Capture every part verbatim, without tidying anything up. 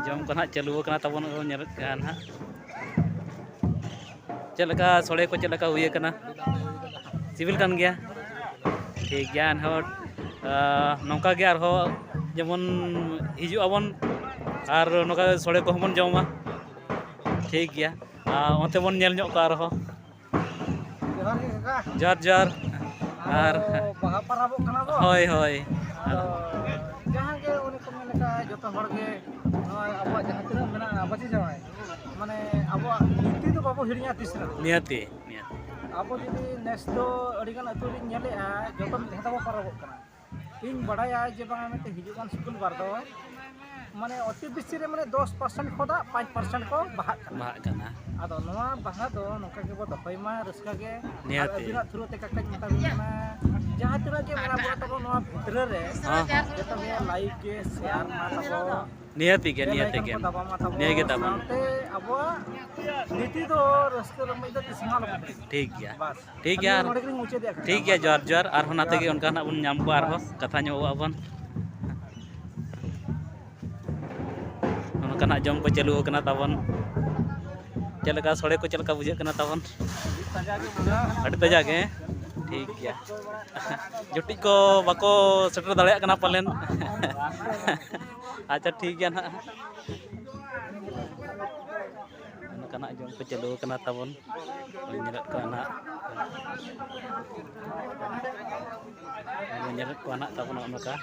ᱡᱚᱢ ᱠᱚ ᱱᱟᱦᱟᱜ ᱪᱟᱹᱞᱩ ᱟᱠᱟᱱᱟ ᱛᱟᱵᱚᱱ, ᱧᱮᱞᱚᱜ ᱠᱟᱱᱟ ᱱᱟᱦᱟᱜ᱾ ᱪᱮᱫ ᱞᱮᱠᱟ ᱥᱚᱲᱮ ᱠᱚ ᱪᱮᱫ ᱞᱮᱠᱟ ᱦᱩᱭ ᱟᱠᱟᱱᱟ? ᱥᱤᱵᱤᱞ ᱠᱟᱱ ᱜᱮᱭᱟ? ᱴᱷᱤᱠ ᱜᱮᱭᱟ, ᱮᱱᱦᱚᱸ ᱱᱚᱝᱠᱟ ᱜᱮ ᱟᱨᱦᱚᱸ ᱡᱮᱢᱚᱱ ᱦᱤᱡᱩᱜ ᱟᱵᱚᱱ ᱟᱨ ᱱᱚᱝᱠᱟ ᱥᱚᱲᱮ ᱠᱚᱦᱚᱸ ᱵᱚᱱ ᱡᱚᱢᱟ᱾ ᱴᱷᱤᱠ ᱜᱮᱭᱟ, ᱚᱱᱛᱮ ᱵᱚᱱ ᱧᱮᱞ ᱧᱚᱜ ᱠᱚᱣᱟ ᱟᱨᱦᱚᱸ᱾ ᱡᱚᱦᱟᱨ ᱜᱮ ᱠᱟᱠᱟ᱾ ᱡᱚᱦᱟᱨ ᱡᱚᱦᱟᱨ᱾ ᱟᱨ ᱵᱟᱦᱟ ᱯᱟᱨᱟᱵᱚᱜ ᱠᱟᱱᱟ ᱵᱚ᱾ ᱦᱳᱭ ᱦᱳᱭ᱾ ᱟᱫᱚ ᱡᱟᱦᱟᱸ ᱜᱮ ᱚᱱᱮ ᱠᱚ ᱢᱮᱱ ᱞᱮᱠᱟ, ᱡᱚᱛᱚ ᱦᱚᱲ ᱜᱮ ᱱᱚᱣᱟ ᱟᱵᱚᱣᱟᱜ ᱡᱟᱦᱟᱸ ᱛᱤᱱᱟᱹᱜ ᱢᱮᱱᱟᱜᱼᱟ ᱵᱟᱹᱪᱤ ᱡᱟᱶᱟᱭ, ᱢᱟᱱᱮ ᱟᱵᱚᱣᱟᱜ ᱱᱤᱛᱤ ᱫᱚ ᱵᱟᱵᱚ ᱦᱤᱲᱤᱧᱟ ᱛᱤᱥ ᱨᱮᱦᱚᱸ᱾ ᱱᱤᱦᱟᱹᱛᱤ, ᱱᱤᱦᱟᱹᱛᱤ᱾ ᱟᱵᱚ ᱡᱩᱫᱤ ᱱᱮᱥ ᱫᱚ ᱟᱹᱰᱤᱜᱟᱱ ᱟᱹᱛᱩ ᱨᱤᱧ ᱧᱮᱞᱮᱜᱼᱟ, ᱡᱚᱛᱚ ᱢᱤᱫ ᱫᱷᱟᱣ ᱛᱮᱵᱚ ᱯᱟᱨᱟᱵᱚᱜ ᱠᱟᱱᱟ᱾ ᱤᱧ ᱵᱟᱲᱟᱭᱟ ᱡᱮ ᱵᱟᱝᱟ ᱢᱤᱫᱴᱮᱱ ᱦᱤᱡᱩᱜ ᱠᱟᱱ ᱥᱩᱠᱩᱞ ᱵᱟᱨ ᱫᱚ ᱢᱟᱱᱮ ᱚᱛᱤ ᱵᱮᱥᱤ ᱨᱮ ᱢᱟᱱᱮ ᱫᱚᱥ ᱯᱟᱨᱥᱮᱱᱴ ᱠᱷᱚᱱᱟᱜ ᱯᱟᱸᱪ ᱯᱟᱨᱥᱮᱱᱴ ᱠᱚ ᱵᱟᱦᱟᱜ ᱠᱟᱱᱟ᱾ ᱵᱟᱦᱟᱜ ᱠᱟᱱᱟ᱾ ᱟᱫᱚ ᱱᱚᱣᱟ ᱵᱟᱦᱟ ᱫᱚ ᱱᱚᱝᱠᱟ ᱜᱮᱵᱚ ᱫᱚᱦᱚᱭ ᱢᱟ ᱨᱟᱹᱥᱠᱟᱹ ᱜᱮ᱾ ᱟᱨ ᱱᱤᱦᱟᱹᱛᱤ᱾ ᱟᱹᱵᱤᱱᱟᱜ ᱛᱷᱨᱩ ᱛᱮ ᱠᱟᱠᱟᱧ ᱢᱮᱛᱟ ᱵᱤᱱ ᱠᱟᱱᱟ, ᱡᱟᱦᱟᱸ ᱛᱤᱱᱟᱹᱜ ᱜᱮ ᱢᱮᱱᱟᱜ ᱵᱚᱱᱟ ᱛᱟᱵᱚ ᱱᱚᱣᱟ ᱵᱷᱤᱛᱨᱤ ᱨᱮ, ᱦᱚᱸ᱾ ᱡᱚᱛᱚ ᱜᱮ ᱞᱟᱭᱤᱠ ᱜᱮ, ᱥᱮᱭᱟᱨ ᱢᱟ ᱛᱟᱵᱚ᱾ ᱱᱤᱦᱟᱹᱛᱤ ᱜᱮ, ᱵᱮᱞ ᱱᱤᱦᱟᱹᱛᱤ ᱟᱭᱠᱚᱱ ᱜᱮ᱾ ᱠᱚ ᱫᱟᱵᱟᱣ ᱢᱟ ᱛᱟᱵᱚ᱾ ᱱᱤᱭᱟᱹ ᱜᱮ ᱫᱟᱵᱟᱣ ᱢᱟ᱾ ᱥᱟᱶᱛᱮ ᱟᱵᱚᱣᱟᱜ ᱱᱤᱛᱤ ᱫᱚ ᱨᱟᱹᱥᱠᱟᱹ ᱨᱚᱢᱚᱡᱽ ᱫᱚ ᱛᱤᱥ ᱦᱚᱸ ᱟᱞᱚ ᱵᱚᱱ ᱦᱤᱲᱤᱧᱟ᱾ ᱴᱷᱤᱠ ᱜᱮᱭᱟ᱾ ᱵᱟᱥ᱾ ᱴᱷᱤᱠ ᱜᱮᱭᱟ᱾ ᱟᱹᱞᱤᱧ ᱱᱚᱰᱮ ᱜᱮᱞᱤᱧ ᱢᱩᱪᱟᱹᱫᱮᱜᱼᱟ ᱠᱟᱛᱷᱟ᱾ ᱴᱷᱤᱠ ᱜᱮᱭᱟ, ᱡᱚᱦᱟᱨ ᱡᱚᱦᱟᱨ᱾ ᱟᱨᱦᱚᱸ ᱱᱟᱛᱮ ᱜᱮ ᱚᱱᱠᱟ ᱱᱟᱜ ᱵᱚᱱ ᱧᱟᱢ ᱠᱚᱣᱟ, ᱟᱨᱦᱚᱸ ᱠᱟᱛᱷᱟ ᱧᱚᱜᱚᱜ ᱟᱵᱚᱱ᱾ ᱱᱚᱝᱠᱟᱱᱟᱜ ᱡᱚᱢ ᱠᱚ ᱪᱟᱹᱞᱩ ᱟᱠᱟᱱᱟ ᱛᱟᱵᱚᱱ᱾ ᱪᱮᱫ ᱞᱮᱠᱟ ᱥᱚᱲᱮ ᱠᱚ ᱪᱮᱫ ᱞᱮᱠᱟ ᱵᱩᱡᱷᱟᱹᱜ ᱠᱟᱱᱟ ᱛᱟᱵᱚᱱ? ᱟᱹᱰᱤ ᱛᱟᱡᱟ ᱜᱮ᱾ ᱴᱷᱤᱠ ᱜᱮᱭᱟ᱾ ᱡᱩᱴᱤᱡ ᱠᱚ ᱵᱟᱠᱚ ᱥᱮᱴᱮᱨ ᱫᱟᱲᱮᱭᱟᱜ ᱠᱟᱱᱟ ᱯᱟᱞᱮᱱ᱾ ᱟᱪᱪᱷᱟ, ᱴᱷᱤᱠ ᱜᱮᱭᱟ ᱱᱟᱦᱟᱜ᱾ ᱱᱚᱝᱠᱟᱱᱟᱜ ᱡᱚᱢ ᱠᱚ ᱪᱟᱹᱞᱩ ᱟᱠᱟᱱᱟ ᱛᱟᱵᱚᱱ᱾ ᱵᱚᱱ ᱧᱮᱞᱮᱫ ᱠᱚᱣᱟ ᱱᱟᱦᱟᱜ, ᱵᱚᱱ ᱧᱮᱞᱮᱫ ᱠᱚᱣᱟ ᱱᱟᱦᱟᱜ ᱛᱟᱵᱚᱱ ᱱᱚᱜᱼᱚ ᱱᱚᱝᱠᱟ᱾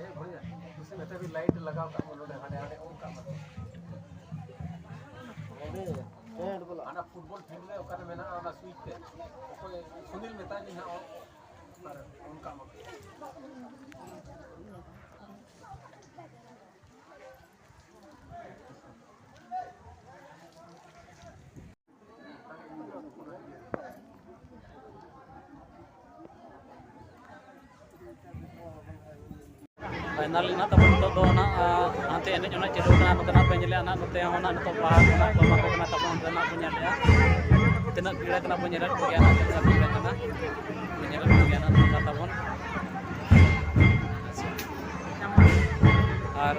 ᱮ ᱵᱷᱚᱭᱟ, ᱩᱥᱤ ᱢᱮᱛᱟ ᱵᱤᱱ ᱞᱟᱭᱤᱴ ᱞᱟᱜᱟᱣ ᱠᱟᱜ ᱢᱮ ᱱᱚᱰᱮ, ᱦᱟᱸᱰᱮ, ᱦᱟᱸᱰᱮ ᱚᱱ ᱠᱟᱜ ᱢᱮ᱾ ᱦᱟᱱᱟ ᱯᱷᱩᱴᱵᱚᱞ ᱯᱷᱤᱞᱰ ᱨᱮ ᱚᱠᱟᱨᱮ ᱢᱮᱱᱟᱜᱼᱟ ᱚᱱᱟ ᱥᱩᱭᱤᱪ ᱛᱮ? ᱚᱠᱚᱭ ᱥᱩᱱᱤᱞ ᱢᱮᱛᱟᱭ ᱵᱤᱱ ᱦᱟᱸᱜ, ᱚᱱ ᱠᱟᱜ ᱢᱮ᱾ ᱯᱷᱟᱭᱱᱟᱞ ᱮᱱᱟ ᱛᱟᱵᱚᱱ᱾ ᱱᱤᱛᱚᱜ ᱫᱚ ᱱᱟᱜ, ᱟ, ᱦᱟᱱᱛᱮ ᱮᱱᱮᱡ ᱚᱱᱟ ᱪᱟᱹᱞᱩ ᱠᱟᱱᱟ, ᱱᱚᱛᱮ ᱱᱟᱜ ᱯᱮ ᱧᱮᱞᱮᱜᱼᱟ ᱱᱟᱜ, ᱱᱚᱛᱮ ᱦᱚᱸ ᱱᱟᱜ ᱱᱤᱛᱚᱜ ᱵᱟᱦᱟ ᱠᱚ ᱱᱟᱜ ᱛᱚᱞᱟ ᱠᱚ ᱠᱟᱱᱟ ᱛᱟᱵᱚᱱ, ᱚᱸᱰᱮ ᱱᱟᱜ ᱵᱚᱱ ᱧᱮᱞᱮᱜᱼᱟ᱾ ᱛᱤᱱᱟᱹᱜ ᱵᱷᱤᱲ ᱠᱟᱱᱟ ᱵᱚᱱ ᱧᱮᱞᱮᱫ ᱠᱚᱜᱮᱭᱟ ᱱᱟᱜ, ᱪᱮᱫ ᱞᱮᱠᱟ ᱵᱷᱤᱲ ᱠᱟᱱᱟ ᱵᱚᱱ ᱧᱮᱞᱮᱫ ᱠᱚᱜᱮᱭᱟ ᱱᱟᱜ, ᱱᱚᱝᱠᱟ ᱛᱟᱵᱚᱱ᱾ ᱟᱨ